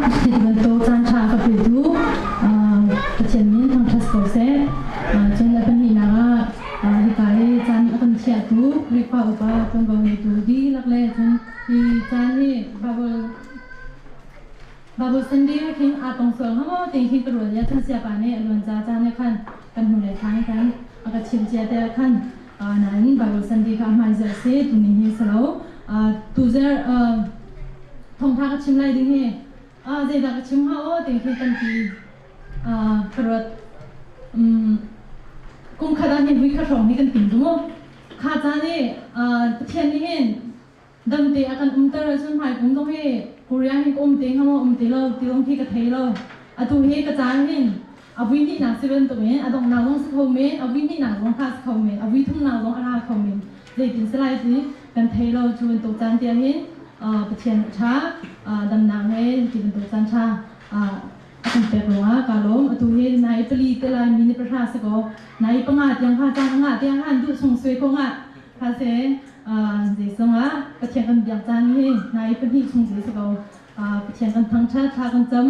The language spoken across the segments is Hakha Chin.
Hi bantuk caan ṭha a ka petu Pathian min thangṭhat ko seh. Cun a pahnihnak ah hika i caan a kan thiahtu Khrihfa upa ṭuanvo ngeitu dihlak le cun hi caan hi Bible Bible Sunday ah khin aa tong sual hnga maw ti khi ka ruat i cun siapa nih a luan ca caan ah khan kan hnulei thla in khan a ka chimh cia te ah khan nain Bible Sunday kha a hmaan ziar si tuni hi si lo. Tuzarh thawngtha ka chim lai ding hi zeidah ka chim hnga aw ti khi tampi ka ruat. Kum khat ah hin vui khat hrawng hi kan tim tu mu. Kha caan i Pathian nih hin damte a kan umter ahcun hmaikum zong hi Korea hin ka um te hnga maw um te lo ti zong khi ka thei lo. Atu hi ka caan hin a vui hnihnak si bantukin a donghnak zong si kho men, a vui hnihnak zong kha si kho men, a vui thumnak zong a ra kho men. Zeitin si lai ti kan thei lo. Cu bantuk caan tiang hin Pathian a ṭha, damnak he ti bantuk caan ṭha a kan pek ruangah kaa lawm. Atu hi nai pali te lai mi ni pahra si kaw nai panga tiang kha caan a ngah tiang khan duh chung sui ko ngah kha se zeizong ah Pathian kan biak caan hi nai pahnih chung te si ko. Pathian kan thangṭhat, thla kan cam.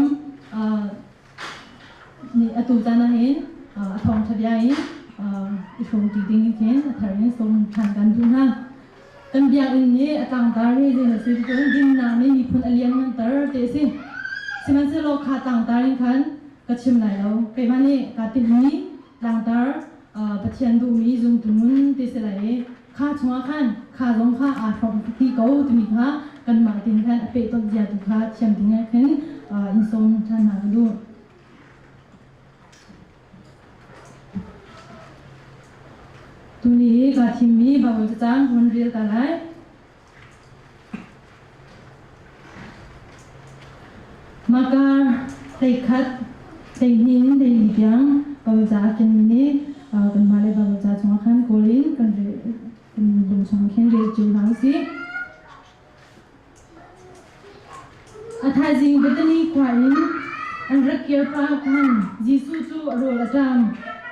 Nih atu caan ahhin a thawngṭha bia in i hrawmṭi ding in khin a thar in sawm ṭhan kan duh hna. Kan biakinn nih a tlangtar hi zei a si cun dinnak nih miphun a liannganter ti a si. Sihmanhsehlaw kha tlangtar in khan ka chim lai lo. Keimah nih kaa tinhmi tlangtar Pathian duhmi zumtu nun ti si lai i kha chungah khan kha zong kha aa hrawm ti ko timi kha kanmah tin khan a pehtonh zia tu kha thiam ding ah khin in sawm ṭhan hna ka duh. Tuni i kaa thimmi Baibal cacang hun rel ta lai. Makar 11 hleihnih in hleili tiang Baibal ca a kenmi nih kanmah le Baibal ca chungah khan kawl in kan rel kan lung chungah khin rel cio hna usih. A thaizing Bethany khua in an rak kir pah khan Jesuh cu a rawl a ṭam.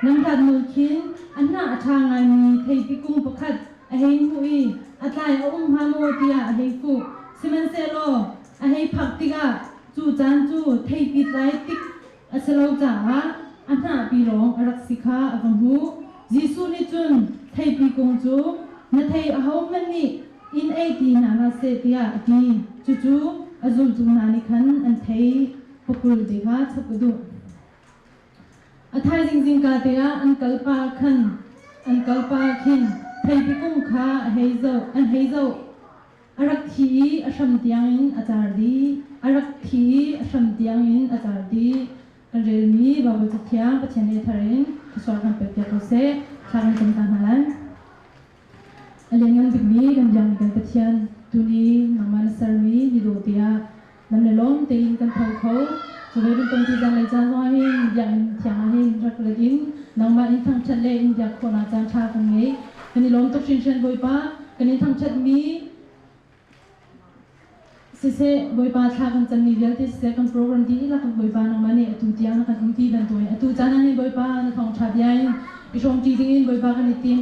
Lamhlat nawl khin a hnah a ṭha ngaimi theipi kung pakhat a hei hmuh i a tlai a um hnga maw tiah a hei fuh. Sihmanhsehlaw a hei phak tikah cu caan cu theipi tlai tik a si lo caah a hnahpi lawng a rak si kha a va hmuh. Jesuh nih cun theipi kung cu na thei ahohmanh nih in ei ti hna hlah seh tiah a ti. Cucu a zultu hna nih khan an thei pakul te kha chap a duh. A thaizing zingka te ah an kalpa khan an kalpa khin theipi kung kha a hei zoh an hei zoh. A rak thi i a hram tiangin a car dih. A rak thi i a hram tiangin a car dih. Kan relmi Baibal Cathiang Pathian nih a thar in thluachuah kan pekpiak ko seh. Thla kan cam ta hna lai. A lianngan bikmi kan biakmi kan Pathian, tuni nangmah na sermi ni dawh te ah lam le lawm tein kan tho kho. Cu ve bantuk tu zanlei caan zongah hin biakinn thiang ah hin rak rat in nangmah in thangṭhat le in biak khawhnak caan ṭha kan ngei. Kan i lawm tuk hringhran Bawipa. Kan in thangṭhatmi Siseh, Bawipa thla kan cammi vialte siseh, kan program dihlak Bawipa nangmah nih atu tiang na kan umpi bantukin atu caan ah hin Bawipa na thawngṭha bia in i hrawmṭi dingin Bawipa kan i tim.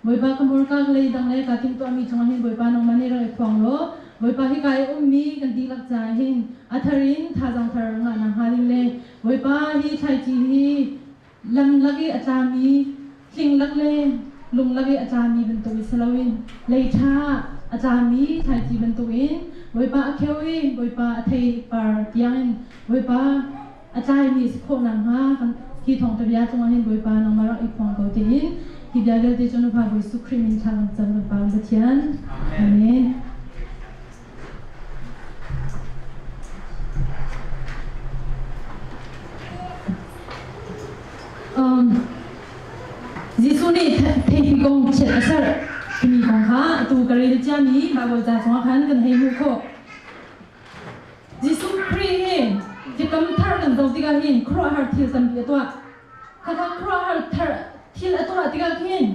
Bawipa ka hmurka ka lei dang le kaa timhtuahmi cungah hin Bawipa nangmah nih rak i phuang law Bawipa hika i ummi kan dihlak caah hin a thar in thazaang thar ngahnak hnga ding le Bawipa hi thlaici hi lam lak i a tlami Hling lak le lung lak i a tlami bantuk i si loin lei ṭha ah a tlami thlaici bantukin Bawipa a kheu i Bawipa a thei par tiangin Bawipa a tlaimi si khawh nakhnga hi thawngṭha bia cungah hin Bawipa nangmah rak i phuang ko tiin hi bia vialte cu na Fa Bawi Jesuh Khrih min thla kan cam kan Pa Pathian. Amen. Jesuh nih theipi kong chiat a serh timi kong kha atu ka rel ciami Baibal ca chungah khan kan hei hmuh khawh. Jesuh Khrih hi biakam thar kan zoh tikah hin khuaruahhar thil tampi a tuah. Khakha khuaruahhar thar thil a tuah tikah khin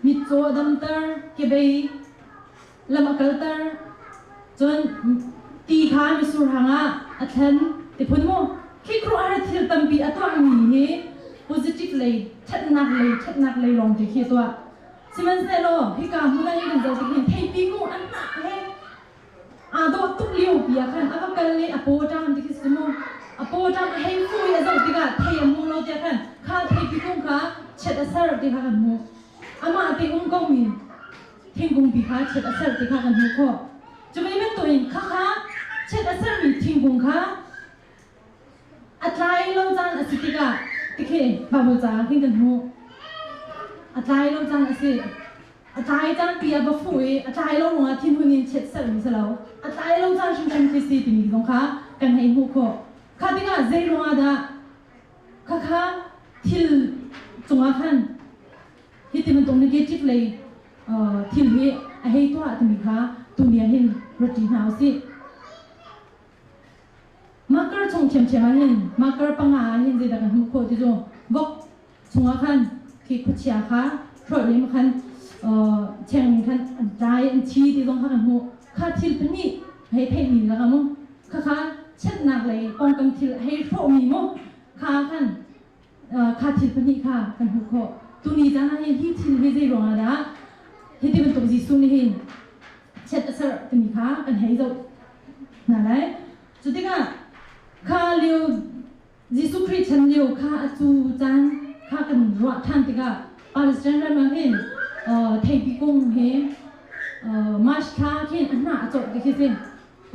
mitcaw a damter, kebei lam a kalter, cun ti kha mitsur hang ah a thlen ti phun mu. Khi khuaruahhar thil tampi a tuahmi hi positive lei, ṭhatnak lei, ṭhatnak lei lawng te khi a tuah. Sihmanhsehlaw hika hmun ah hin kan zoh tik hin theipi kung an hnah he Aa dawh tuk lio pi ah khan a va kal i a paw ṭam ti khi si mu. A paw ṭam a hei fu i a zoh tikah thei a hmu lo tiah khan kha theipi kung kha chiat a ser ti kha kan hmuh. Amah te um komi thingkung pi kha chiat a ser ti kha kan hmuh khawh. Cu ve bantukin khakha chiat a sermi thingkung kha A tlai lo caan a si tikah tikhi Baibal ca ah hin kan hmuh. A tlai lo caan a si. A tlai caan pi ah va fuh i a tlai lo ruangah thinhun in chiatserhmi si lo. A tlai lo caan hrimhrim khi si timi zong kha kan hei hmuh khawh. Kha tikah zei ruangah dah khakha thil cungah khan hi ti bantuk negative lei thil hi a hei tuah timi kha tuni ah hin rat ṭi hna usih. Marker chung ṭhiamṭhiam ah hin marker panga ah hin zeidah kan hmuh khawh ti cu vok chungah khan khi khuachia kha hrolh lim khan cheng khan an tlai an thi ti zong kha kan hmuh. Kha thil pahnih hei theihmi laka mu khakha chiatnak lei pawngkam thil hei hrawhmi mu kha khan kha thil pahnih kha kan hmuh khawh. Tuni caan ah hin hi thil hi zei ruangah dah hiti bantuk Jesuh nih hin chiat a serh timi kha kan hei zoh hna lai. Cu tikah kha lio Jesuh Khrih chan lio kha a cu caan kha kan ruah ṭhan tikah Palestine ram ah hin theipi kung he March thla khin a hnah a corh ti khi si.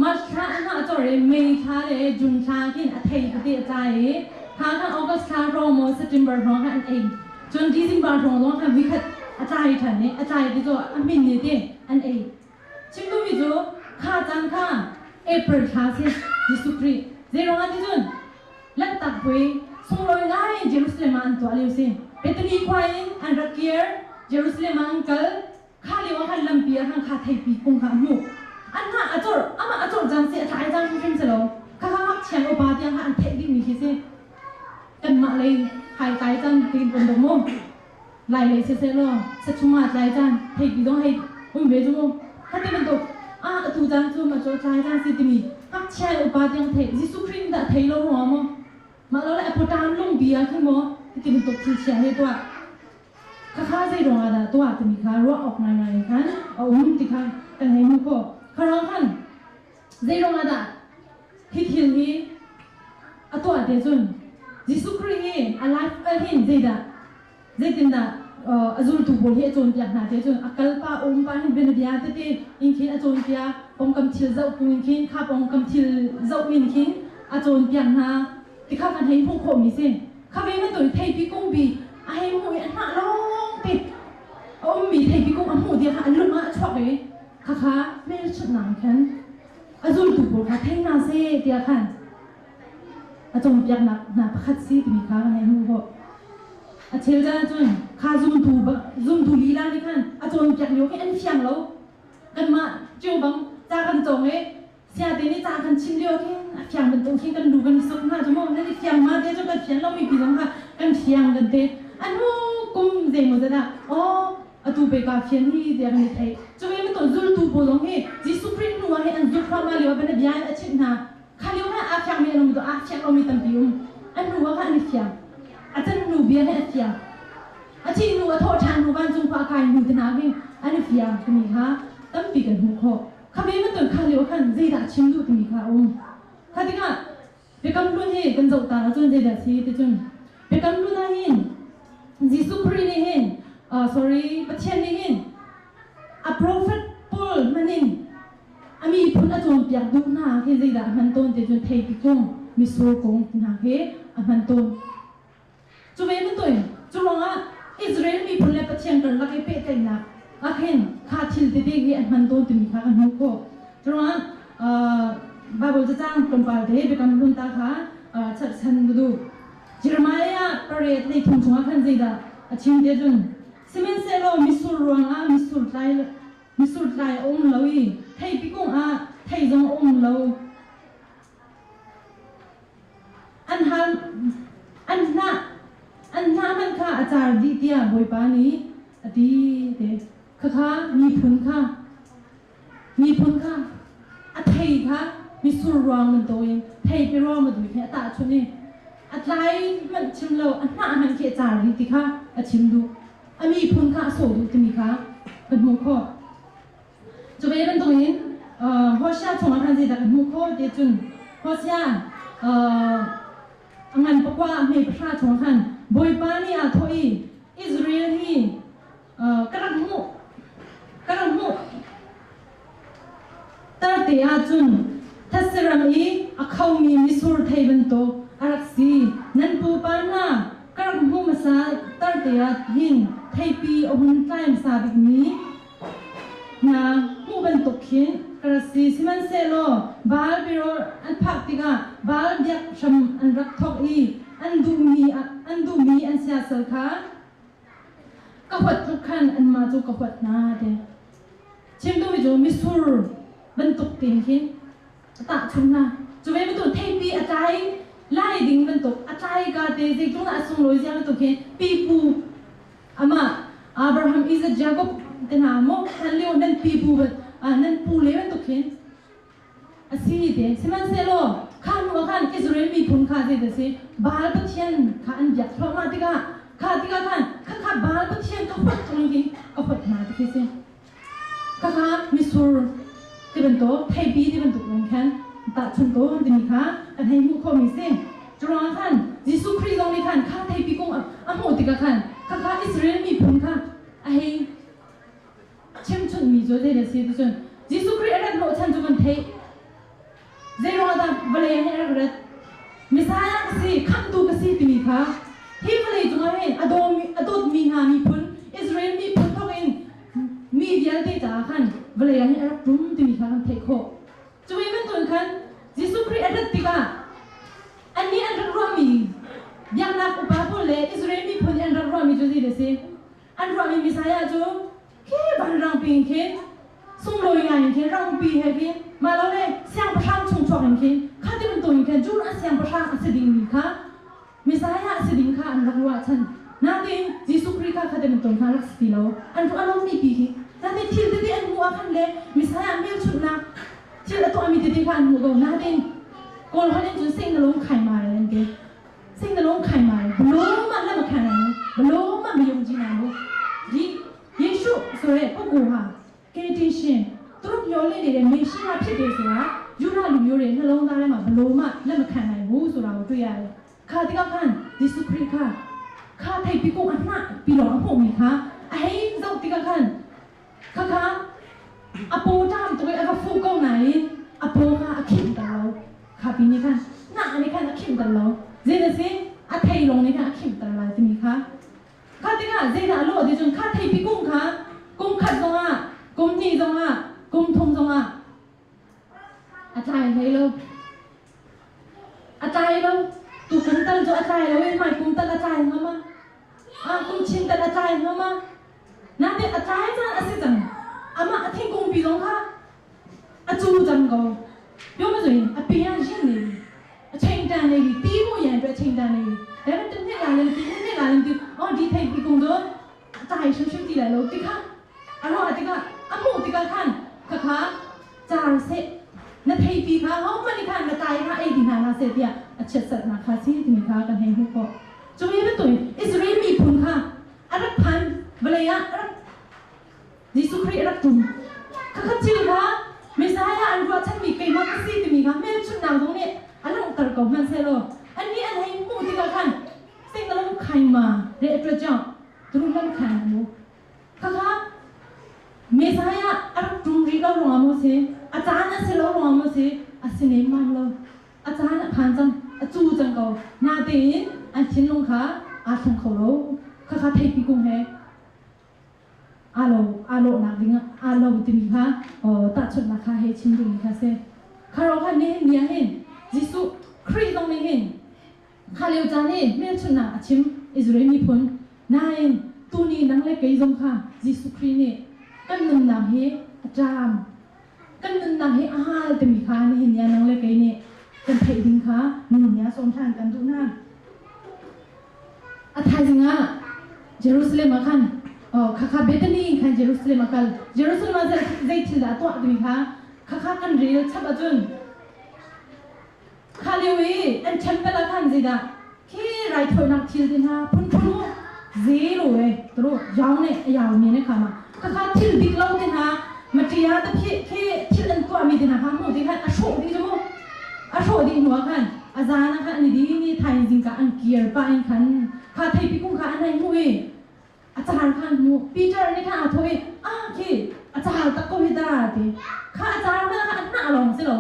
March thla a hnah a corh i May thla le June thla khin a thei tete a tlai i kha khan August thla hrawng maw September hrawng khan an ei. Cun December hrawng zong khan voikhat a tlai ṭhan i a tlai ti cu a hmin ni te an ei. Chim duhmi cu kha caan kha April thla si Jesuh Khrih zeiruangah ti cun Lanhtak puai sunglawi ngai Jerusalem ah an tuah lio si. Bethany khua in an rak kir Jerusalem ah an kal kha lio ah khan lampi ah khan kha theipi kung kha a hmuh. An hnah a corh amah a corh caan si a tlai caan hrimhrim si lo. Kha kha ngakchia upa tiang kha an theih dihmi khi si. Kanmah lei hai tlai caan tiin kan dawm mu. Lai lei siseh law sachung ah tlai caan theipi zong hei um ve cu mu. Khati bantuk ah atu caan cu ma cu tlai caan si timi ngakchia in upa tiang theih Jesuh Khrih nih dah thei lo ruangah maw mah lo le a pawṭam lungpi ah khin maw hiti bantuk thil chia he tuah khakha zei ruangah dah tuah timi kha ruah awk ngaingai in khan a um ti kha kan hei hmuh khawh. Kha ruang khan zei ruangah dah hi thil hi a tuah te cun Jesuh Khrih hi a life hin zeidah zeitindah a zultu pawl hi a cawnpiak hna te cun a kalpa um pa hin bianabia tete in khin a cawnpiak pongkam thil zoh pung in khin kha pongkam thil zoh in khin a cawnpiak hna ti kha kan hei hmuh khawhmi si kha ve bantuk theipi kungpi a hei hmuh i a hnah lawng te a ummi theipi kung a hmuh tiah kha a lung ah a chuak i khakha hmelchunhnak khan a zultu pawl kha thei hna seh tiah khan a cawnpiaknak hna pakhat si timi kha kan hei hmuh khawh. A cheu caan ahcun kha zumtu zumtu lila nih khan a cawnpiak lio khi an fiang lo. Kanmah cio bang ca kan cawng i siate nih ca kan chim lio khin a fiang bantuk khin kan lu kan i suk hna cu mu nan i fiang ma te cu kan fian lomi pi zong kha kan fiang kan te. A hnu kum zeimaw zat ah aw atu pe ka fian hi tiah kan i theih. Cu ve bantuk zultu pawl zong hi Jesuh Khrih hnu ah hi an zulh hram lio ah bia in a chimh hna. Kha lio ah aa fiangmi an um aa fiang lomi tampi um. An hnu ah khan an i fiang. A can hnu bia he a fiang. A thih hnu a thawh ṭhan hnu vancung khua a kai hnu te hna hin an i fiang timi kha tampi kan hmuh khawh. Kha ve bantuk kha lio khan zeidah chim duh timi kha a um. Kha tikah Biakam Hlun hi kan zoh ta ahcun zeidah si ti cun Biakam Hlun ah hin Jesuh Khrih nih hin sorry Pathian nih hin a prophet pawl hmanh in a miphun a cawnpiak duh hna khi zeidah a hman tawn ti cun theipi kung mitsur kung ti hna khi a hman tawn. Cu ve bantuin cu ruangah Israel miphun le Pathian karlak i pehtlaihnak ah khin kha thil tete hi a hman tawn timi kha kan hmuh khawh. Cu ruangah Bible cacang tlawmpal te Biakam Hlun ta kha cherhchan ka duh. Jeremiah pariat lei thum chungah khan zeidah a chim te cun sihmanhsehlaw mitsur ruangah mitsur tlai mitsur tlai a um lo i theipi kung ah thei zong a um lo. An hal an hnah an hnah hmanh kha a car dih tiah Bawipa nih a ti te. Khakha miphun kha miphun kha a thei kha mitsur ruang bantukin theipi ruang bantukin khi a tahchunh i a tlai hmanh chim lo a hnah hmanh khi a car dih ti kha a chim duh. A miphun kha a sawh duh timi kha kan hmuh khawh. Cu ve bantukin Hosea chungah khan zeidah kan hmuh khawh ti cun Hosea a ngan pakua a hme pahra chungah khan Bawipa nih aa thawh i Israel hi ka rak hmuh ka rak hmuh Tarte ahcun thetse ram i a khomi mitsur thei bantuk a rak si. Nan pupa hna ka rak hmu hmasa tarte ah hin theipi a hun tlai hmasa bikmi hna hmuh bantuk khin ka rak si. Sihmanhsehlaw Baal Peor an phak tikah Baal biak hram an rak thawk i an duhmi an duhmi an siasal kha ka huat tluk khan anmah cu ka huat hna ti. Chim duhmi cu mitsur bantuk tein khin a tahchunh hna. Cu ve bantuk theipi a tlai lai ding bantuk a tlai ka te zeitluk dah a sunglawi zia bantuk khi pipu amah Abraham, Isaac, Jacob te hna maw hlan lio nan pipu nan pu le bantuk khin a si te. Sihmanhsehlaw kha hnu ah khan Israel miphun kha zeidah si Baal pathian kha an biak thluahmah tikah kha tikah khan khakha Baal pathian ka huat tung hin ka huat hna ti khi si. Khakha mitsur ti bantuk theipi ti bantuk in khan tahchunh tawn timi kha kan hei hmuh khawhmi si. Curuangah khan Jesuh Khrih zong nih khan kha theipi kung a hmuh tikah khan khakha Israel miphun kha a hei chimchunhmi cu zeidah a si ti cun Jesuh Khrih a rat hnawhchan cu kan theih. Zei ruangah dah vawlei ah hin a rak rat? Messiah ka si, khamhtu ka si timi kha hi vawlei cungah hin a dawmi a dawtmi hna miphun Israel miphun thawk in mi vialte caah khan vawlei ah hin a rak ṭum timi kha kan theih khawh. Cu ve bantukin khan Jesuh Khrih a rat tikah annih an rak ruahmi biaknak upa pawl le Israel miphun i an rak ruahmi cu zeidah a si? An ruahmi Messiah cu khi vanrang pin khin sunglawi ngai in khin rangpi he khin mah lo le siangpahrang chung chuak in khin kha ti bantuk in khin cu a siangpahrang a si dingmi kha Messiah a si ding kha an rak ruahchan. Nain Jesuh Khrih kha kha ti bantuk kha rak si ti lo. An ruah lomi pi khi. Nain thil tete an hmuh ah khan le Messiah hmelchunhnak thil a tuahmi tete kha an hmuh ko. Nain Kawl holh in cun sing na lung khai mai an ti. စိတ်နှလုံးခိုင်မာတယ်ဘလို့မှလက်မခံနိုင်ဘူးဘလို့မှမယုံကြည်နိုင်ဘူးဒီယေရှုဆိုတဲ့ပုဂ္ဂိုလ်ဟာကယ်တင်ရှင်သူတို့မျှော်လင့်နေတဲ့မေရှိယဖြစ်တယ်ဆိုတာယူရလူမျိုးတွေနှလုံးသားထဲမှာဘလို့မှလက်မခံနိုင်ဘူးဆိုတာကိုတွေ့ရတယ်ခါတိကခန်ယေရှုခရစ်ခါခါထိပ်ပြီးကိုအနှပြီးတော့အဖို့မိခါအဟိဇုတ်တိကခန်ခါခါအပေါ်တမ်တို့အကဖူကောနိုင်အပေါ်ခါအခိတလောခါပြီးနေခါနာနေခါအခိတလော zei na si a thei lawng nih khan a khimter lai timi kha kha tikah zeidah a lawh ti cun kha theipi kung kha kum khat zongah kum hnih zongah kum thum zongah a tlai hlei lo a tlai lo tu kum tal cu a tlai lo i hmai kum tal a tlai hnga ma a kum chin tal a tlai hnga ma nain a tlai caan a si cang amah a thingkung pi zong kha a cu cang ko ပြောမဆိုရင်အပင်ကရင့်နေပြီအချိန်တန်နေပြီတီးဖို့ရန်အတွက်အချိန်တန်နေပြီဒါပေမဲ့တစ်နှစ်လာလည်းမသိနှစ်နှစ်လာလည်းမသိအော်ဒီထိပ်ဒီကုံတော့အတိုင်ရှုံရှုံတီးလိုက်လို့တိခါအတော့အတိကအမှုတိကခန်ခခါจาเสนထိပ်ပြီးခါဟောမနိခါနတိုင်ခါအဲ့ဒီနာလာစေပြအချက်ဆက်နာခါစီဒီခါကန်ဟဲဟုကောจุยเป็นตัวอิสราเอลมีพุนค่ะอันพันเวลาอัน Jesuh Khrih a rak ṭum. Khakha thil kha Messiah an ruahchanmi keimah ka si timi kha hmelchunhnak zong nih a langhter ko hmanhsehlaw annih an hei hmuh tikah khan sing khai ma re ṭuat jong turun lam khai mu khakha Messiah a rak ṭum rih lo ruangah maw si a caan a si lo ruangah maw si a si nemmam lo a caan a phan cang a cu cang ko natein an thinlung kha aa thleng kho lo khakha theipi kung he aa lo aa lawhnak ding aa lo timi kha tahchunhnak kha hei chim ding kha si kharo kha nihin ni ah hin Jesuh Khrih zong nih hin kha lio caan i hmelchunhnak a chim Israel miphun nain tuni nang le kei zong kha Jesuh Khrih nih kan nunnak hi a ṭam kan nunnak hi a hal timi kha nihin ni ah nang le kei nih kan theih ding kha nihin ni ah sawm ṭhan kan duh hna A thaizing ah Jerusalem ah khan khakha Bethany in khan Jerusalem a kal. Jerusalem ah zei thil dah a tuah timi kha khakha kan rel chap ahcun kha lio i an temple ah khan zeidah khi raithawinak thil te hna phunphun mu zero e turu yau ne a yau mi ne kha ma khakha thil dik lo te hna Maṭia te khi khi thil an tuahmi te hna kha hmuh ti khan a hrawh dih cu mu. A hrawh dih hnu ah khan a zan ah khan an i din i thaizing ka an kir pah in khan kha theipi kung kha an hei hmuh i a car kha an hmuh. Peter nih khan aa thawh i ah khi a car tak ko hi ta ti. Kha a car hmanh kha a hnah lawng si lo.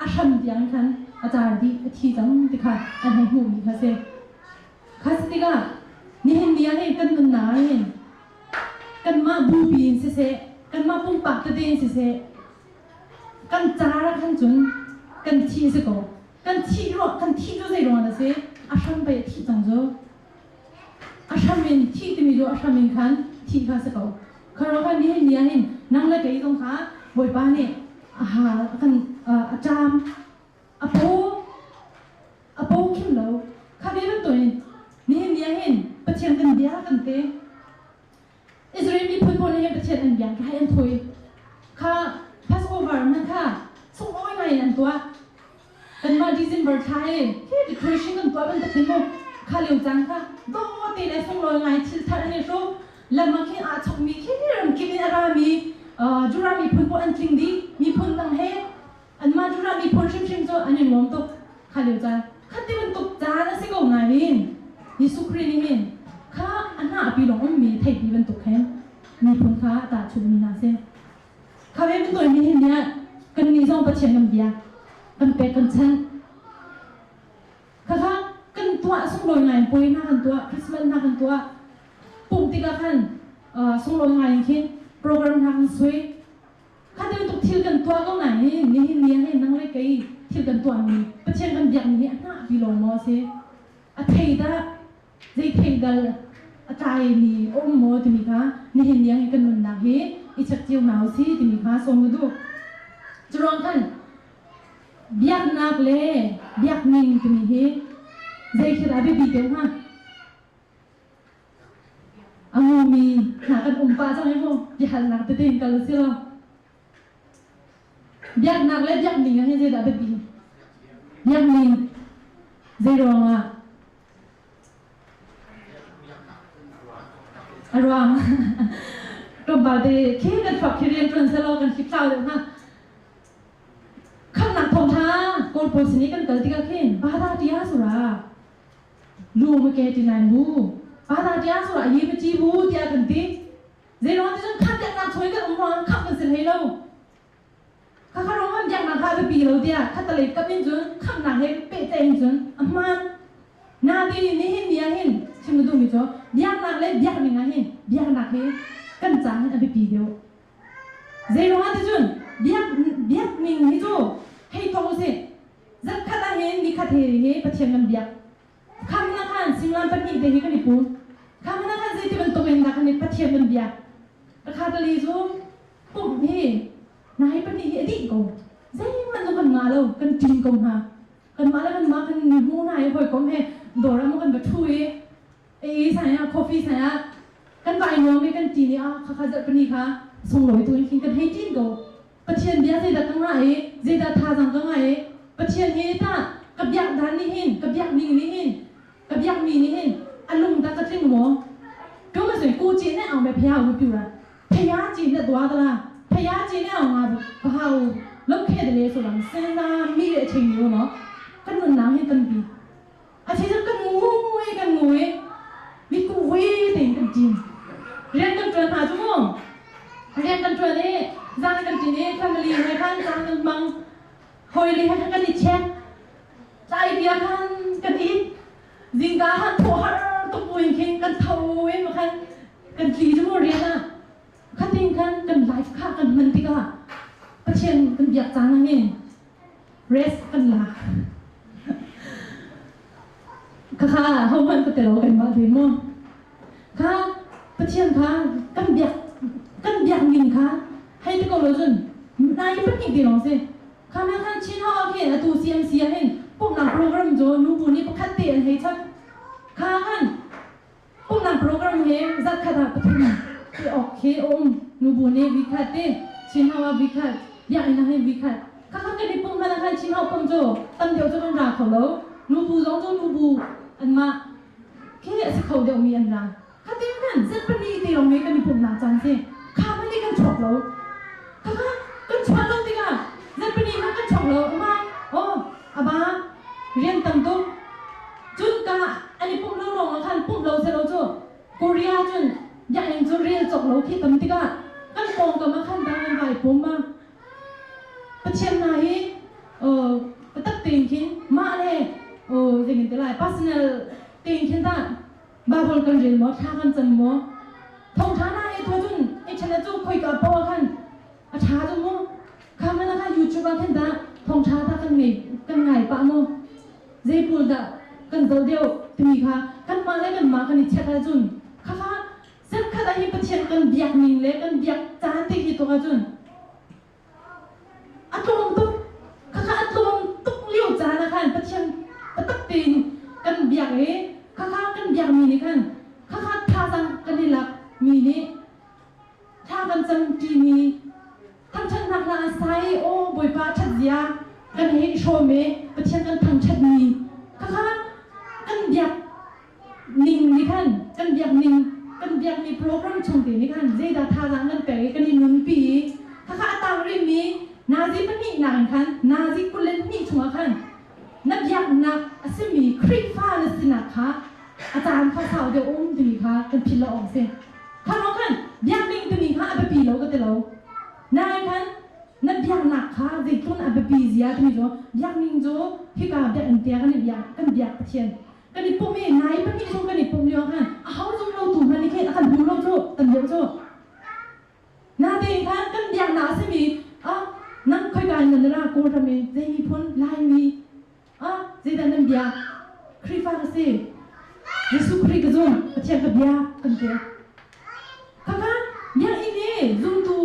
A hram tiang khan a car dih a thi cang ti kha an hei hmuhmi kha si. Kha si tikah nihin ni ah hin kan nunnak ah hin kanmah bupi in siseh, kanmah pumpak tete in siseh, kan car ah khan cun kan thi si ko. Kan thih ruah kan thih cu zei ruang dah si? A hram pei a thih cang cu. A hram in thih timi cu a hram in khan thih kha si ko. Kha ruang khan nihin ni ah hin nang le kei zong kha Bawipa nih a ha kan a ṭam a paw a paw khim lo. Kha ve bantukin nihin ni ah hin Pathian kan bia kan te. Israel miphun pawl nih hin Pathian an biak kai an thawi. Kha Passover man kha sunglawi ngai in an tuah. Kanmah December thla i khi decoration kan tuah bantuk hin mu kha lio caan kha dawh te le sunglawi ngai thil thar an i hrawm. Lam ah khin aa chokmi khi ramkip in a rami Judah miphun pawl an tling dih. Miphun dang he anmah Judah miphun hrimhrim cu an i nuam tuk kha lio caan kha ti bantuk caan a si ko nain Jesuh Khrih nih hin kha a hnahpi lawng ummi theipi bantuk khin miphun kha a tahchunhmi hna a si. Kha ve bantuk in nihin ni ah kannih zong Pathian kan bia kan pek kan chanh. Khakha kan tuah sunglawi ngai in puai hna kan tuah Christmas hna kan tuah pumh tikah khan sunglawi ngai in khin program hna kan sui Kha bantuk thil kan tuah ko nain nihin ni ah hin nang le kei thil kan tuahmi Pathian kan biakmi hi a hnahpi lawng maw a si? A thei dah zei thei dal a tlaimi a um maw timi kha nihin ni ah hin kan nunnak hi i check cio hna u si timi kha sawm ka duh. Curuang khan biaknak le biakning timi hi zei khi dah biapi deuh hnga? A ngumi hna kan um pah cang i mu biahalnak tete in kal si lo. Biaknak le biakning ah hin zeidah biapi? Biakning zei ruangah? A ruang tlawmpal te khi kan thluak khi rian ṭuan selaw kan hliphlau deuh hnga. Khamnak thawngṭha Kawl pawl sin i kan kal tikah khin bada tia sura lu ma ke ti nai mu pa ta tia sura yi ma chi bu tiah kan ti zei ruang ti cun khat yak nak choi kan um ruang khap kan si hlei lo kha kha rong han biak nak kha biapi lo tiah khat talei kap in cun khap nak he pe te in cun a hman na ti ni hin ni ah hin chim na duh mi cu biak nak le biak ning ah hin biak nak hi kan ca hin a biapi deuh zei ruang ti cun biak biak ning hi cu hei thong usih Zarhkhat ah hin nikhat he hi Pathian kan biak. Kham na khan singlam pahnih te hi kan i pum. Kham na khan zeiti bantuk in dah kan i Pathian kan biak. Ka tali cu pumh hi nai pahnih hi a dih ko. Zeihmanh cu kan ngah lo, kan ṭin ko hna. Kanmah le kanmah kan ni hmu hna i hawikom he dawr ah maw kan va ṭhu i ei saya coffee saya kan vai nuam i kan ṭin i ah khakha zarh pahnih kha sunglawi tu in khin kan hei ṭin ko. Pathian bia zeidah ka ngah i zeidah thazaang ka ngah i Pathian hi tah ka biak dan nih hin ka biak ning nih hin ka biak mi nih hin a lung dah ka tling maw ka ma sui ku chi ne ang me phia u piu ra phaya chi ne dwa da la phaya chi ne ang nga ba ha u lo khe de le so lang sen na mi le ching ni no kan nun nang hin kan bi a chi kan ngu kan ngu mi ku wi te kan tin rian kan tuan hna chu mu rian kan ṭuan i zan kan ṭin i family he khan caan kan hmang hawile he khan kan i check tlai bia khan kan it zingka khan thawh har tuk buin khin kan tho in khan kan tli cu mu rian ah khatin khan kan life kha kan hman tikah Pathian kan biak caan ah hin rest kan la khakha hohmanh ka telo kan mah ve mu Kha Pathian kha kan biak kan biak ning kha hei ti ko lo cun nai pahnih ti lawng si. Kha na khan Chin ho ah khin atu CMC ah hin pumhnak program cu nubu nih pakhat te an hei chap. Kha khan pumhnak program he zarhkhat ah pathum ti awk khi a um. Nubu nih vikhat ti Chin ho ah vikhat biakinn ah hin vikhat. Kha kha kan i pumh hmanh ah khan Chin ho pumh cu tam deuh cu kan ra kho lo. Nubu zong cu nubu anmah khi a si kho deuhmi an ra. Khatin khan zet pahnih te lawng he kan i pumhnak caan si. Kha hmanh nih kan chuak lo. Khakha kan chuah lo tikah zarhpini hmanh kan chuak lo. Ama oh aba rian tam tuk. Cun ka an i pumh lo lawng ah khan pumh lo selaw cu Korea cun biakinn cu rel cawk lo khi tam tikah kan pawngkam ah khan dang an vai pum a Pathian hna hi biatak tein khin mah le zeitin ti lai personal tein khin tah Bible kan rel maw thla kan cam maw thawngṭha hna he tuah cun internet cu khoika poah khan a ṭha cu mu kha man ah khan YouTube ah khin dah thawngṭha dah kan ngei kan ngai pah maw zei pawl dah kan zoh deuh timi kha kanmah le kanmah kan i check ahcun khakha zarhkhat ah hi Pathian kan biak ning le kan biak caan te hi tuk ahcun a tlawm tuk khakha a tlawm tuk lio caan ah khan Pathian biatak tein kan biak i khakha kan biak mi nih khan khakha thazaang kan i lak mi nih thla kan cam ṭimi thangṭhatnak hla an sa i aw Bawipa ṭhat zia kan hei i hrawm i Pathian kan thangṭhat mi khakha kan biak ning nih khan kan biak ning kan biak mi program chung te nih khan zeidah thazaang kan pek i kan i nunpi i khakha a tang rihmi nazi pahnih nak in khan nazi 22 chungah khan na biaknak a simi Khrihfa na sinak kha a caan kha sau deuh um timi kha kan philh lo awk si. Kha lawng khan biak ding timi kha a biapi lo ka ti lo. Nain khan na biaknak kha zeitlun a biapi zia timi cu biak ning cu hika biakinn tiang kan i biak kan biak Pathian kan i pumh i nai pahnih chung kan i pumh lio khan a ho zum lo tu hmanh nih khin a kan hmu lo cu kan deuh cu. Natein khan kan biaknak a simi ah nang khoika in nan ra Kawlram in zei miphun Laimi ah zeidah nan bia Khrihfa ka si Jesuh Khrih ka zum Pathian ka bia kan ti khakha biakinn i zumtu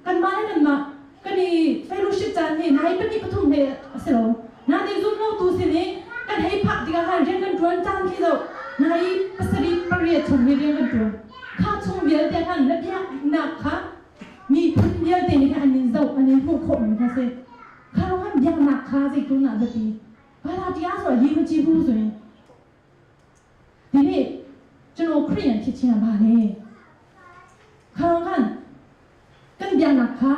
kanmah le kanmah kan i fellowship caan hi nai pahnih pathum he a si lo natein zum lotu sin i kan hei phak tikah khan rian kan ṭuan caan khi zoh nai pasarih pariat chung hi rian kan ṭuan kha chung vialte khan na biaknak kha miphun vialte nih khan an in zoh an in hmuh khawhmi kha si kha kan biaknak kha zeitlun ah biapi Galatia so yi mu chi bu ဆိုရင်ဒီနေ့ကျွန်တော်ခရစ်ယာန်ဖြစ်ခြင်းကဘာလဲခါတော့kan kan biaknak kha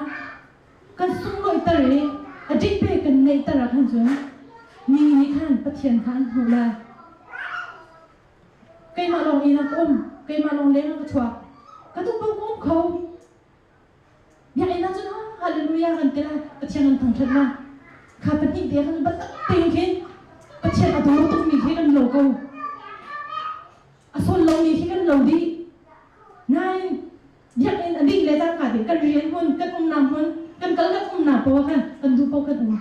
kan sunglawi ter i a dik pe kan neih ter ah khan cun mi nih khan Pathian kha an hmuh lai keimah lawng inn ah ka um keimah lawng leng ah ka chuak ka duh paoh ka um kho biakinn ah cun hallelujah kan ti lai Pathian kan thangṭhat lai kha pahnih te khan biatak tein khin Pathian a daw tukmi khi kan lo ko a sol lomi khi kan lo dih nain biakinn a dih le cangka te kan rian hmun kan umnak hmun kan kal kan umnak paoh khan kan duh paoh kan um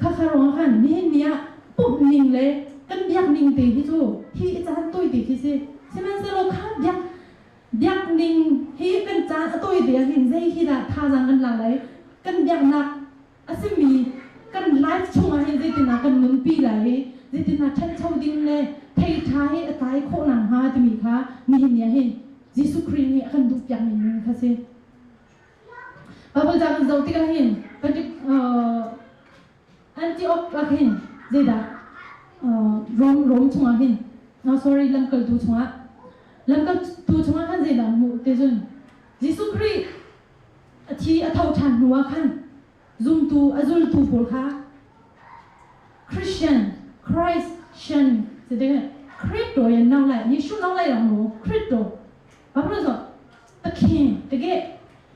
Khakha ruangah khan nihin ni ah pumh ning le kan biak ning te hi cu hi i caan tawi te khi si. Sihmanhsehlaw kha biak biak ning hi kan caan a tawi te ah hin zei hi dah thazaang kan lak lai kan biaknak a simi kan life chungah hin zeitindah kan nunpi lai i zeitindah ṭhancho ding le thei ṭha hi a tlai khawh nakhnga timi kha nihin ni ah hin Jesuh Khrih nih a kan duhpiak ning kha si. Bible ca kan zoh tikah hin Antioch ah hin zeidah Rom Rom chungah hin oh, sorry lamkaltu chungah lamkaltu chungah khan zeidah hmuh te cun Jesuh Khrih a thi a tho ṭhan hnu ah khan zumtu a zultu pawl kha Christian Christian 这 Christo 也闹来，耶稣闹来了么？Christo ဘာဖြစ်လို့ဆိုသခင်တကယ်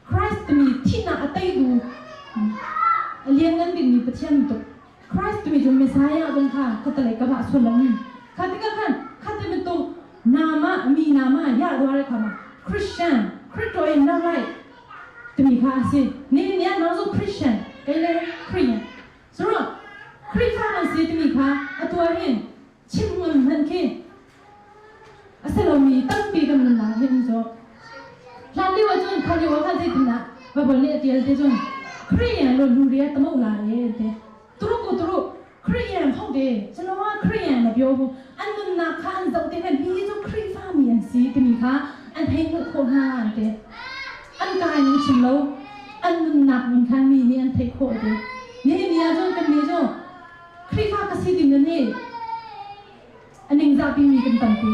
Christ တမီထိနာအတိတ်သူအလျင်ငန်းဒီမီပချန်တု Christ တမီဂျုံ Messiah ဘုံခါခတလေကဘာဆွလုံးခတိကခန်ခတိမတုနာမအမီနာမရသွားတဲ့ခါမှာ Christian ခရစ်တော်ရဲ့နောက်လိုက်တမီခါအစနေနေနောက်ဆုံး Christian ကဲလေခရစ်ယာန်ဆိုတော့ခရစ်ဖာနစီတမီခါအတူအရင်ချင်းငွန်ဟန်ခေ a si lomi tampi kan nunnak hin cu hlan lio ahcun kha lio ah khan zeitindah Baibal nih a tial ti cun Khrih lo lu ria tamo la re te turu ku turu Khrih ho de chalawa Khrih na bio bu an nunnak kha an zoh te khan hi cu Khrihfa mi an si timi kha an hei hmuh khawh hna an te an kai ning chim lo an nunnak ning khan mi nih an theih khawh te nihin ni ah cun kan nih cu Khrihfa ka si ding nan hi a ningzahpi mi kan tampi.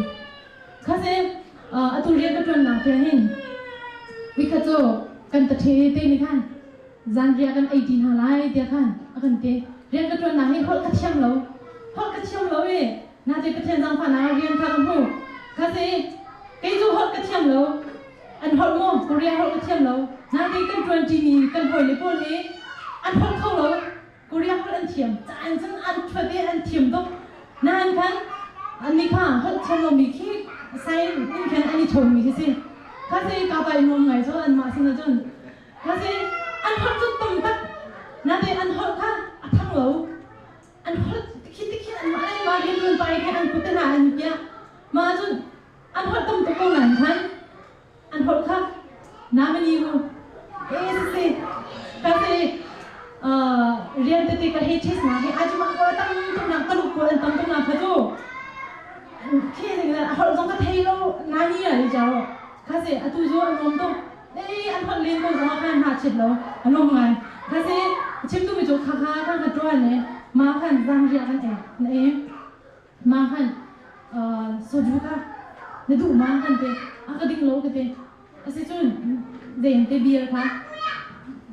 Khase atu rian ka ṭuannak te hin nikhat cu Kan ṭaṭhe te nih khan zanriah kan ei ṭi hna lai tiah khan a kan ti. Rian ka ṭuannak hi holh ka thiam lo. Holh ka thiam lo i nate Pathian zaangfahnak ah rian kha ka hmu. Kha si kei cu holh ka thiam lo. An holh maw Korea holh ka thiam lo. Nate kan ṭuan ṭimi kan hawile pawl hi an holh kho lo. Korea holh an thiam. Ca in cun an ṭhuat i an thiam tuk. Nain khan annih kha holh thiam lomi khi sign in khan an i chawnmi khi si. Kha si ka pa i nuam ngai cu anmah sinah cun. Kha si an holh cu tam tak. Nain an holh kha a thang lo. An holh tikhin tikhin anmah le anmah rianṭuan pa i khan an kut te hna an i piah. Mah cun an holh tam tuk ko nain khan an holh kha namani mu e si ka si rian tete ka hei ṭhis na hi ajuma ko tam tuk nak taluk ko an tam tuk nak kha cu khi a holh zong ka thei lo nani a ni chao kha si atu zu an um tuk e an holh len ko zong khan hna chit lo an um ngai kha si chim tu mi cu kha kha khan ka tuan ne ma khan zang ria kan e na e Ma khan soju kha na duh ma kan ti. A ka ding lo ka ti. Asicun zei te beer kha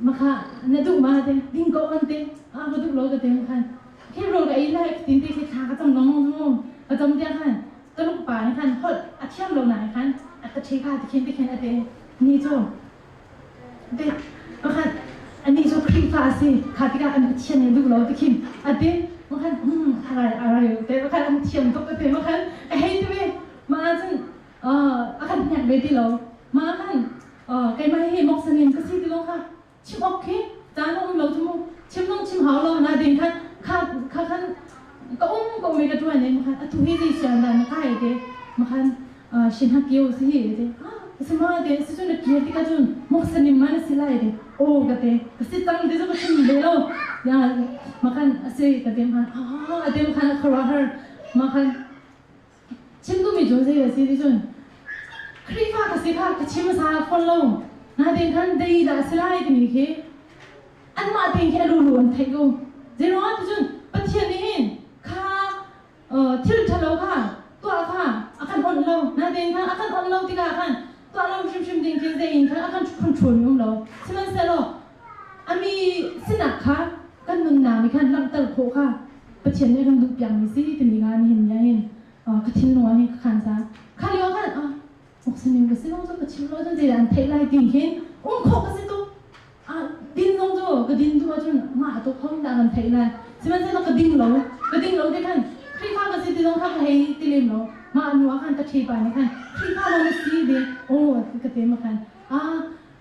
makha na duh ma te ding ko an ti. A ka duh lo ka ti khan. Khi rol ka ei lai tin te khi thla ka cam long mu. Ka cam tia khan taluk pa ni khan holh a thiam lo na khan a ta the kha ti khin ti khin a te ni cu te pakhat anih cu Khrihfa a si kha tikah an Pathian nih duh lo ti khin a ti makhan arai arai te makhan an thiam tuk a ti makhan a hei ti ve mah ahcun a kan hnek ve ti lo mah khan keimah hi moksanin ka si ti lo kha chim awk khi caan um lo cu mu chim zong chim hau lo na ding khan kha kha khan ka um ko me ka tuan ne makhan atu hi zei sian dah na kai te makhan shin ha kio si hi te si ma te si cun na kir tikah cun moksanim ma na si lai te o ka te ka si tang te cu ka chim ve lo ya makhan ase ka te makhan a te makhan a khuaruah har makhan chim duhmi cu zei a si ti cun Khrihfa ka si kha ka chim sa fawn lo natin khan dei dah si lai timi khi anmah tein khi a lulu an theih ko zeiruangah ti cun Pathian nih hin kha thil ṭhalo kha tuah kha a kan onh lo nain khan a kan onh lo tikah khan tuah lo hrimhrim ding khi zei in khan a kan control mi um lo sihmanhsehlaw a mi sinak kha kan nunnak nih khan langhter khawh kha Pathian nih a kan duh piakmi si timi kha nihin ni ah hin ka thinlung ah hin ka khan sa kha lio khan Moksanim ka si lo cu ka chim lo cun zeidah an theih lai ti khin um khawh ka si tuk din zong cu ka din duh ahcun mah tuk hom dah kan theih lai sihmanhsehlaw ka ding lo ka ding lo te khan Khrihfa ka si ti zong kha ka hei ti lem lo mah nu ah khan ka ṭhe pa nih khan Khrihfa maw na si ti aw ka te ma khan a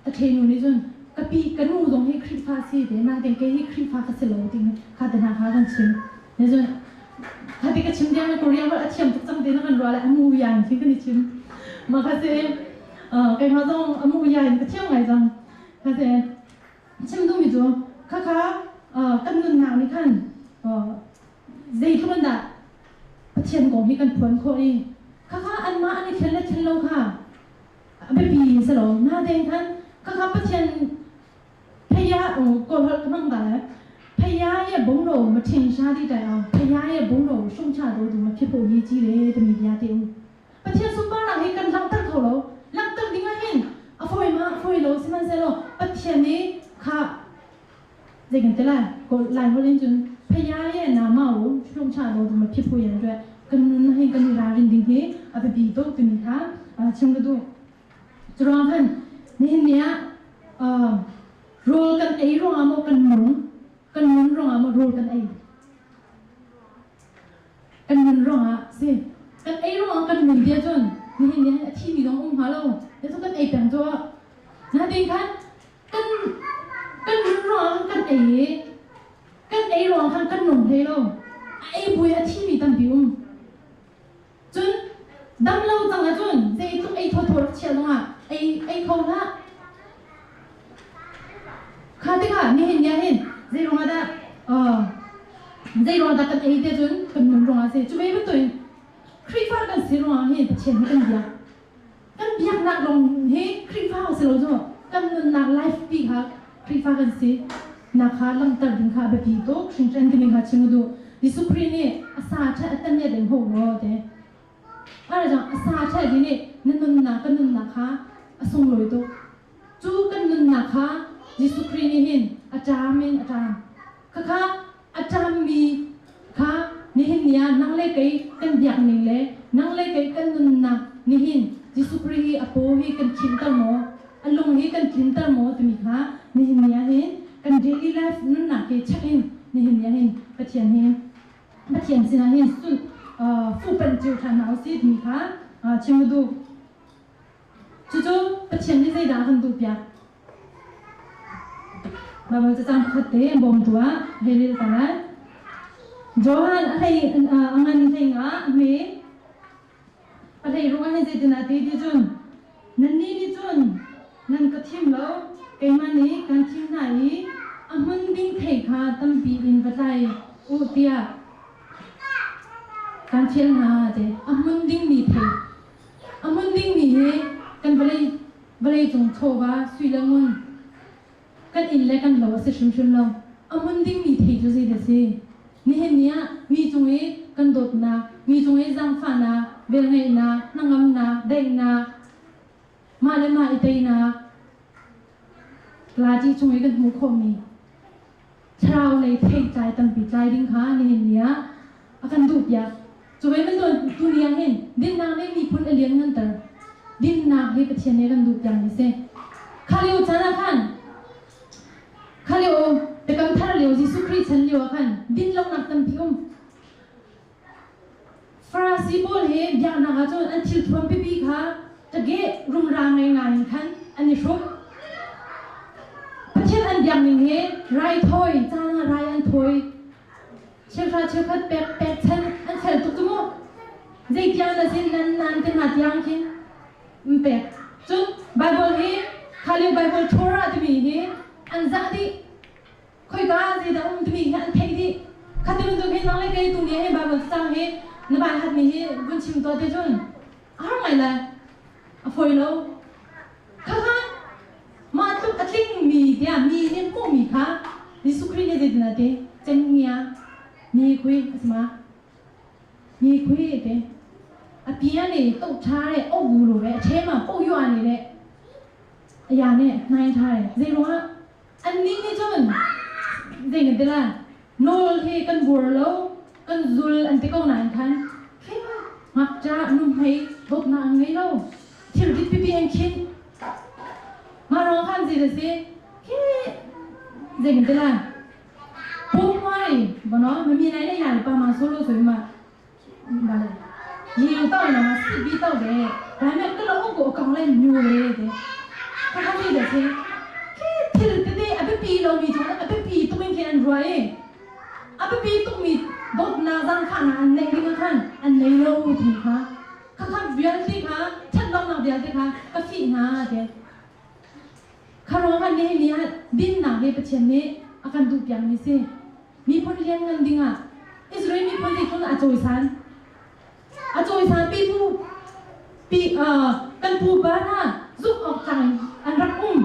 ka ṭhe nu nih cun ka pi ka nu zong hi Khrihfa si te nain kei hi Khrihfa ka si lo ti kha te hna kha kan chim ne cun kha ti ka chim tiang Korea holh a thiam tuk cang te na kan ruah le a mu yan khi kan i chim mah kha si keimah zong a mu yan ka thiam ngai cang kha si chim duhmi cu khakha kan nunnak nih khan zeitluk in dah Pathian kong hi kan phuan khawh i khakha anmah an i thlen le thlen lo kha a biapi si lo natein khan khakha Pathian ဖယားဟိုကိုဟကမန်ပါလေဖယားရဲ့ဘုန်းတော်ကိုမထင်ရှားသည့်တိုင်အောင်ဖယားရဲ့ဘုန်းတော်ကိုရှုံချတော်သူမဖြစ်ဖို့အရေးကြီးတယ်တမီးပြတဲ့ဦးပထစုပါနာဟေကန်လမ်တက်ခေါ်လမ်တက်ဒီငါဟင်အဖိုးမအဖိုးလို့စမန်ဆဲလို့ပထနေခါဇေကန်တလာကိုလိုက်ဟိုလင်းကျွန်းဖယားရဲ့နာမကိုရှုံချတော်သူမဖြစ်ဖို့ရန်အတွက်ကနုနဟင်ကနရာရင်ဒင်းဟေအပပီတော့တမီခါချင်းကတူကျွန်တော်ခန်နေနေအာ rawl kan ei ruangah maw kan nung kan nun ruangah maw rawl kan ei kan nun ruangah si kan ei ruangah kan nun bia cun nihin ni a thi mi zong um hnga lo cu kan ei peng cu natin khan kan kan nun ruangah kan ei i kan ei ruang khan kan nung hlei lo a ei bui a thi mi tampi um Cun dam lo cang ahcun zeitluk ei thawthaw rak chiah zongah ei ei kho hlah. Kha tikah nihin ni ah hin zei ruangah dah zei ruangah dah kan ei te cun kan nun ruangah a si. Cu ve bantukin Khrihfa kan si ruangah hin Pathian hi kan biak. Kan biaknak lawng hi Khrihfa si lo cu kan nunnak life pi kha Khrihfa kan si nak kha langhter ding kha a biapi tuk hringhran timi kha chim duh. Jesuh Khrih nih a sa ṭha a tan ding ho law te. Ara jang a sa ṭha di nih na nunnak ka nunnak kha a sunglawi tuk. Cu kan nunnak kha Jesuh Khrih nih hin a ṭam in a ṭam. Khakha a ṭammi kha nihin ni ah nang le kei kan biak ning le nang le kei kan nunnak nihin Jesuh Khrih hi a paw hi kan khimter maw, a lung hi kan tlinter maw timi kha nihin ni ah hin kan daily life nunnak hi check in nihin ni ah hin Pathian hi Pathian sinah hin sun fuhpanh cio ṭhan hna usih timi kha chim ka duh. Cucu Pathian nih zeidah a kan duhpiak? Baibal cacang pakhat te bawmtu ah hei rel ta lai. Johan a hlei a ngan hlei nga a hme. A hlei rung ah hin zeitin ah ti ti cun nannih nih cun nan ka thim lo keimah nih kan thim hna i a hmun ding thei kha tampi in va tlai u tiah kan thial hna te a hmun dingmi thei A hmun dingmi hi kan vawlei vawleicung chawva sui le ngun kan inn le kan lo a si hrimhrim lo. A hmun dingmi thei cu zeidah a si? Nihin ni ah mi cung i kan dawtnak, mi cung i zaangfahnak, velngeihnak, hnangamnak, daihnak, mah le mah i teinak, lati chung i kan hmuh khawhmi thlarau lei theitlai tampi tlai ding kha nihin ni ah a kan duhpiak. Cu ve bantuk tuni ah hin dinnak nih miphun a liannganter. Dinnak hi Pathian nih a kan duhpiakmi si. Kha lio caan ah khan kha lio Biakam Thar lio Jesuh Khrih chan lio ah khan dinlonak tampi um. Farasi pawl hi biaknak ah cun an thilthuam pipi kha ṭageh rumra ngei ngai in khan an i hruk. Pathian an biak ning hi raithawi caan ah rai an thawi. Cheuhra cheukhat pek pekchan an fel tuk cu mu. Zeitiang na sin nan nan te hna tiang khin um pek. Cun Bible hi kha lio Bible Torah timi hi an zah dih. Khoika zeidah um timi hi an theih dih. Khati bantuk hin nang le kei tu ni hi Bible cacang hi na bai hatmi hi vun chim tuah te cun a har ngai lai. A fawi lo. Khakha mah tluk a tlingmi tiah mi nih hmuhmi kha Jesuh Khrih nih zeitin a ti? Cenghngia mi khui a si ma? Mi khui a ti. A pia nih tuk ṭha re ogu lu re a ṭhe ma ko yua nih le a ya nih hnai ṭha re zei ruangah Annih nih cun zei nan ti lai? Nawl hi kan bur lo, kan zul an ti ko nain khan khi ngakṭah nuhmei dawtnak an ngei lo. Thilrit pipi an khinh. Mah ruang khan zei a si? Khi zei kan ti lai? Pumhmai, bono, mami nai le yai pa ma solo soi ma ရေတောက်နော်စစ်ပြီးတောက်တယ်ဒါပေမဲ့ကလောကိုအကောင်လိုက်ညိုတယ်တဲ့ခါခါလေးတဲ့ချင်းခေทิลเตအပပီလုံးမီချုံအပပီตุมินเคนรวยအပပီตุมิดดนาจังขนาดในดิงขันอันในโลทีค่ะခါခါဗျာတိခါချက်လောင်းနာဗျာတိခါကဖိနာတဲ့ခါရောခနေနေဒင်းနာဟေပချင်နေအကန်တူပြန်နေစေ Miphun lianngan dingah Israel miphun nih cun a cawisan. A cawisan pipu pi kan pupa hna zumh awk tlak in an rak um.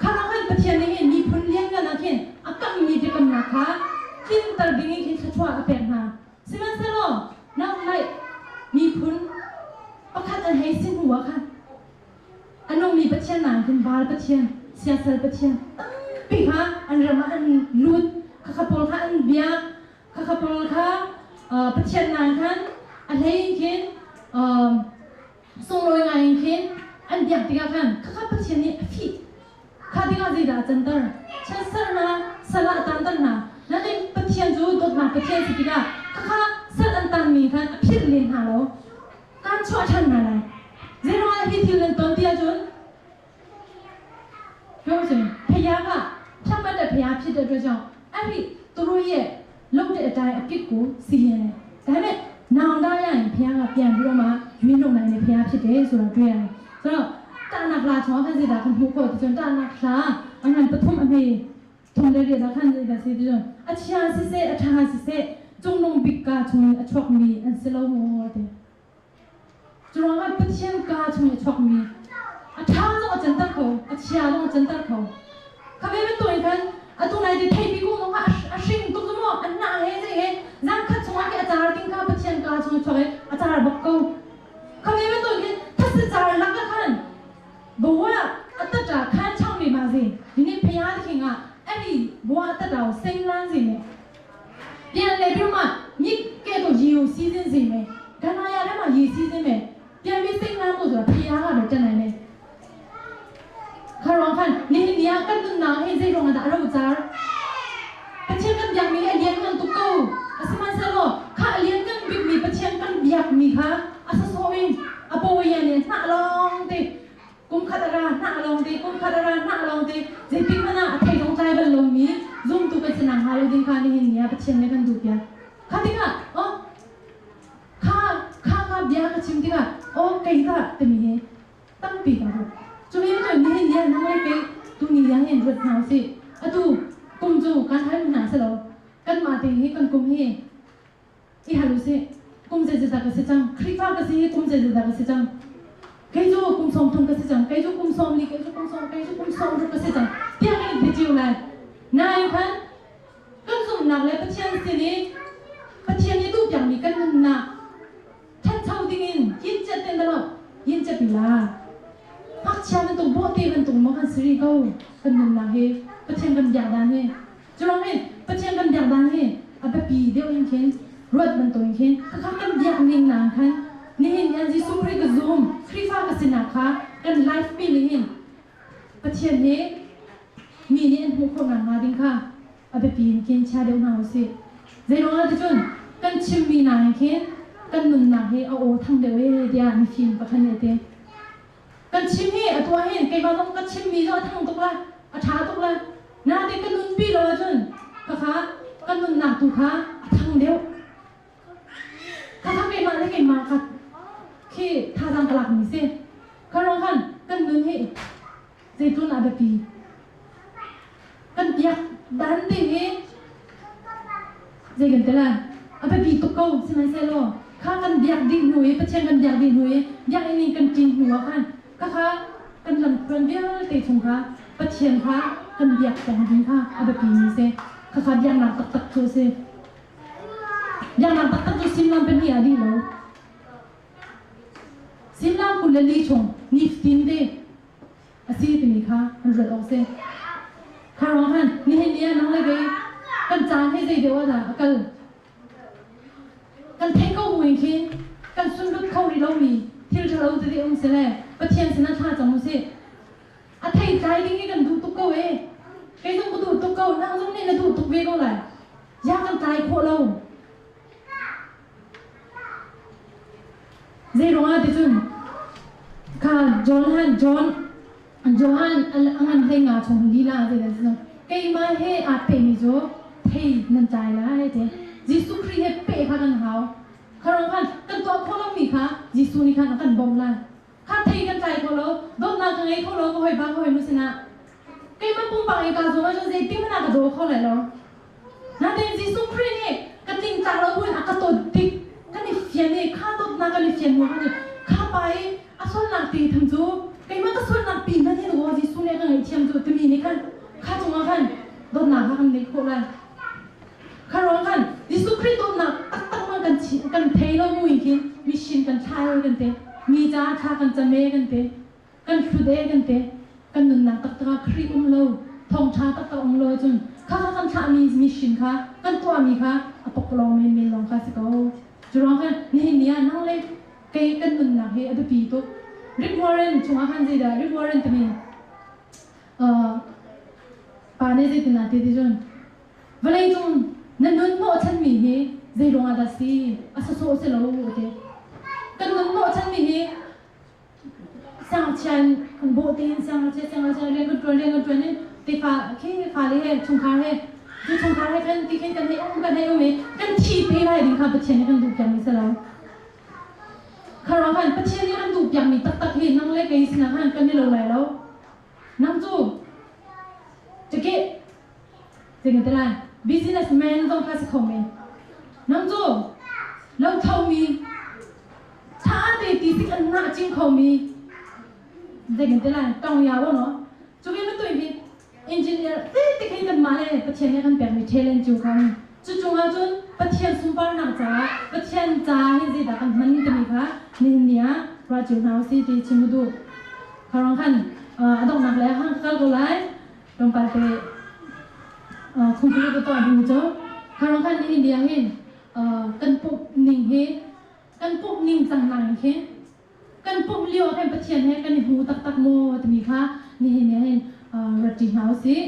Kha ah khan Pathian nih hin miphun lianngan ah khin a kammi biakamnak kha tlinter ding in khin thluachuah a pek hna. Sihmanhsehlaw nangmah miphun pakhat an hei si hnu ah khan A nungmi Pathian nakin Baal pathian, siasal pathian tampi kha an ram ah an lut. Khakha pawl kha an biak. Khakha pawl kha Pathian nain khan a hlei in khin sunglawi ngai in khin an biak tikah khan khakha Pathian nih a fih. Kha tikah zeidah a canter? Chiatser hna, sal ah a tanter hna. Nain Pathian cu dawtnak Pathian si tikah khakha sal an tanmi khan a philh len hna lo. Kaan chuah ṭhan hna lai. Zeiruangah hi thil nan ton ti ahcun ပြောဆိုရင်ဖယားကဖြောင့်မတ်တဲ့ဖယားဖြစ်တဲ့အတွက်ကြောင့်အဲ့ဒီသူတို့ရဲ့လုပ်တဲ့အတိုင်းအပြစ်ကိုစီရင်တယ်။ဒါပေမဲ့နောင်တရရင်ဖယားကပြန်ပြီးတော့မှရွေးနှုတ်နိုင်တဲ့ဖယားဖြစ်တယ်ဆိုတာတွေ့ရတယ်။ဆိုတော့တာနာခလာချောခန့်စီတာခမှုခေါ်တဲ့တာနာခလာအငန်ပထုံအမေထုံတဲ့ရတာခန့်စီတာစီတဲ့အချာစစ်စစ်အထာစစ်စစ်ကျုံလုံးဘိကာချုံအချော့မီအန်စလောမောတဲ့ Curuangah Pathian kaa chung i a chuakmi a ṭha zong a canter kho, a chia zong a canter kho. Kha ve bantuk in khan atu nai te theipi kung zong kha a hring tuk cu maw a hnah he zei he zan khat chungah khi a car ding kha Pathian kaa chung i chuak i a car bak ko. Kha ve bantuk in khin thasa car lak ah khan bawa a tata khan changmi tikah aw kei dah timi hi tampi ka ruat. Cu ve cu nihin ni ah nang le kei tuni ah hin ruat hna usih. Atu kum cu kan hal hna si lo. Kanmah te hi kan kum hi i hal usih. Kum zeizat dah ka si cang? Khrihfa ka si hi kum zeizat dah ka si cang? Kei cu kum 30 ka si cang. Kei cu kum 40, kei cu kum 40, kei cu kum 60 ka si cang. Tiah kan in ti cio lai. Nain khan kan zumhnak le Pathian sin i Pathian nih duhpiakmi kan nunnak ṭhancho dingin yin chiat ten lo yin chiat la ngakchia bantuk bawhte bantuk maw kan si rih ko kan nunnak hi Pathian kan biak dan hi curuang hin Pathian kan biak dan hi a biapi deuh in khin ruat bantuk in khin khakha kan biak ning nang khan nihin ni Jesuh Khrih ka zum Khrihfa ka sinak kha kan life pi nih hin Pathian hi mi nih an hmuh khawh nakhnga ding kha a biapi in khin chia deuh hna usih. Zeiruangah ticun kan chimmi nain khin kan nunnak hi a aw thang deuh ee tiah mifim pakhat nih a ti. Kan chim hi atu ah hin keimah zong ka chimmi zong a thang tuk la, a ṭha tuk la. Nain ka nunpi lo ahcun khakha kan nunnak tu kha a thang deuh. Khakha keimah le keimah kha khi thazaang ka lakmi si. Kha ruang khan kan nun hi zeitun ah biapi. Kan biak dan te hi zei kan ti lai a biapi tuk ko sihmanhsehlaw kha kan biak dih hnu i Pathian kan biak dih hnu i biakinn in kan ṭin hnu ah khan khakha kan lamthluan vialte chung kha Pathian kha kan biak peng ding kha a biapi mi si. Khakha biaknak taktak cu a si. Biaknak taktak cu simlam pahnih ah dih lo. Simlam 24 chung nifatin te a si timi kha an ruat awk si. Kha ruang khan nihin ni ah nang le kei kan caan hi zei deuh ah dah a kal. Kan theih ko buin khin kan sunlut kho rih lomi thil ṭhalo tete um sile Pathian sinah thla cam usih. A thei tlai ding hi kan duh tuk ko ee. Kei zong ka duh tuk ko, nang zong nih na duh tuk ve ko lai. Ya kan tlai khawh lo. Zei ruangah ti cun kha Johan John Johan a ngan hlei nga chung lila zei dah si keimah he aa pehmi cu thei nan tlai lai ti Jesuh Khrih he peh kha kan hau. Kha ruang khan kan tuah khawh lomi kha Jesuh nih khan a kan bawmh lai. Kha thei kan tlai kho lo, dawtnak ka ngei kho lo ka hawipa ka hawinu sinah. Keimah pumpak in kaa zuam ahcun zeitin hmanh ah ka daw kho lai lo. Nain Jesuh Khrih nih ka tlingtlak lo buin a ka dawt tik kan i fian i kha dawtnak kan i fian hnu khan kha pa i a sualnak ti tham cu keimah ka sualnak pi hmanh hin aw Jesuh nih a ka ngaihthiam cu timi nih khan kha cungah khan dawtnak kha kan neih khawh lai. Kha ruang khan Jesuh Khrih dawtnak taktak man kan kan thei lo mu in khin mission kan thlai kan te mi caah thla kan cam e kan te kan hlut e kan te kan nunnak taktak ah Khrih um lo thawngṭha taktak um lo ahcun kha kha kan thlahmi mission kha kan tuahmi kha a poklawng menmen lawng kha si ko. Cu ruang khan nihin ni ah nang le kei kan nunnak hi a biapi tuk. Rick Warren chungah khan zeidah Rick Warren timi pa nih zeitin ah ti ti cun vawleicung na nun hnawhchanmi hi zei ruangah dah si a sawsawh si lo ti kan nun hnawhchanmi hi Siangngakchia in kan bawh tein siangngakchia siangngakchia rian kan ṭuan rian kan ṭuan in tefa khi fale he chungkhar he cu chungkhar he khan ti khin kan hei um kan hei um i kan thi te lai ding kha Pathian nih kan duh piakmi si lo. Kha ruang khan Pathian nih an duh piakmi taktak hi nang le kei sinah khan kan i lo lai lo. Nang cu cakeh zei kan ti lai businessman zong kha si kho men. Nang cu lothlomi Tha te ti tik an ngah cing khomi zei kan ti lai tong ya wo no cu ve bantuk hi engineer te te khi kan mah le Pathian nih kan pekmi talent cu kha cu cungah cun Pathian sunparnak caah Pathian ca hin zeidah kan hman timi kha nihin ni ah ruah cio hna usih ti chim duh kharong khan a donghnak le hang kal ko lai tlawmpal te khungkulu ka tuah ding cu kharong khan nihin ni ah hin kan pumh ning hi Kan pumh ningcang nang khi kan pumh lio ah khan Pathian he kan i hmu taktak maw timi kha nihin ah hin rat ṭi hna usih.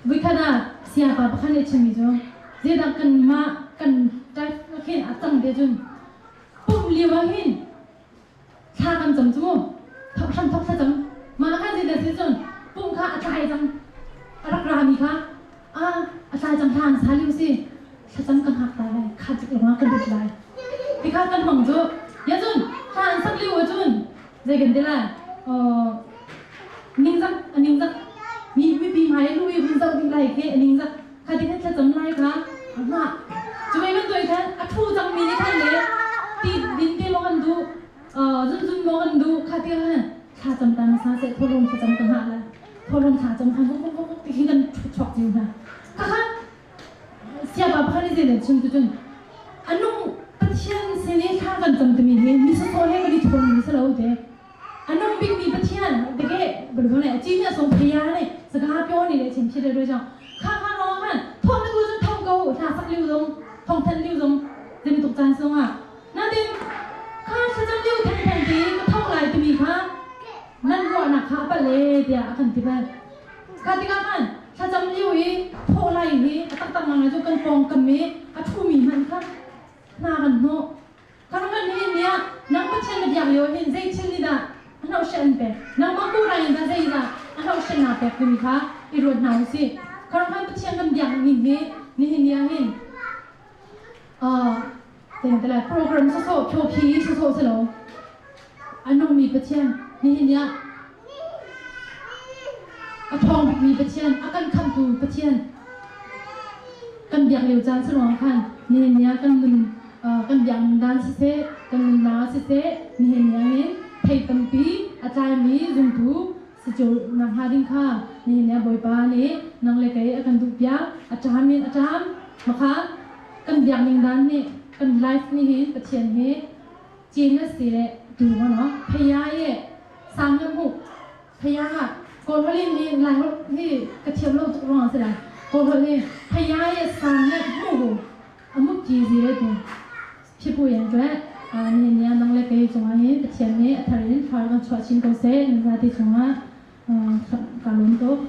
Voikhat ah sayapa pakhat nih a chimmi cu zeidah kanmah kan type khin a cang te cun pumh lio ah hin thla kan cam cu mu thok hram thok thlacam mah khan zeidah si cun pum kha a tlai cang a rak rami kha a a tlai cang thla an sa liu si thlacam ka hngak ta lai kha cik lawngah ka lut lai. Ti kha kan hmang cu. Ya cun hla an sak lio ahcun zei kan ti lai? Ningzak a ningzak mi mipi hmai lu i vun zoh dih lai khi a ningzak kha ti khan thlacam lai kha a hngah. Cu ve bantuk khan a ṭhu cangmi nih khan le ti din te maw kan duh zunzun maw kan duh kha ti khan thlacam ta hmasa seh thawhlawm thlacam ka hngah lai thawhlawm thlacam khan vuk vuk vuk ti khi kan chuak cio hna. Kha kha Siapa pakhat nih zeidah chim tu cun a nung Pathian sin i thla kan cam timi hi mi sawsawh he kan i chawnmi si lo te. A nung bikmi Pathian deke bulu ne chi mi song phaya ne saka pyo ni le chim khi le jang kha kha ro han thong na tu cun thong ko thla sak liu zong thong than liu zong zin tuk caan song ah natin kha thlacam liu thong thong ti ka thong lai timi kha nan ruahnak kha a pal e tiah a kan ti bal. Kha tikah khan thlacam lio i thawh lai hi a taktak ngai cu kan pawngkam i a ṭhumi hmanh kha hna kan hnawh. Kan kan hi ni ah nang Pathian na biak lio hin zei thil nih dah a hnohhreh an pek? Nangmah kurai in dah zei dah a hnohhreh naa pek timi kha i ruat hna usih. Kha kan Pathian kan biak ning hi nihin ni ah hin uh, program sawsawh phyophyi sawsawh si lo. A nungmi Pathian nihin ni ah A ṭhawng bikmi Pathian, a kan khamhtu Pathian kan biak lio caan si ruang khan nihin ni ah kan nun kan biak dan siseh, kan nunnak ah siseh, nihin ni ah hin thei tampi a tlaimi zumtu si cio nakhnga ding kha nihin ni ah Bawipa nih nang le kei a kan duhpiak, a ṭam in a ṭam. Makha kan biak ning dan nih kan life nih hin Pathian hi cin a si le tu no phaya ye sang na hmuh phaya ha kawl holh in hi lai holh hi ka thiam lo tuk ruang si lai kawl holh hi phaya ye sang na hmuh bu amuk ki zi le tu phipu yan twe ni ni nang le kei chunga hi Pathian nih a thar in thar kan chuah chin ko seh nan zati chunga ka lawm tuk.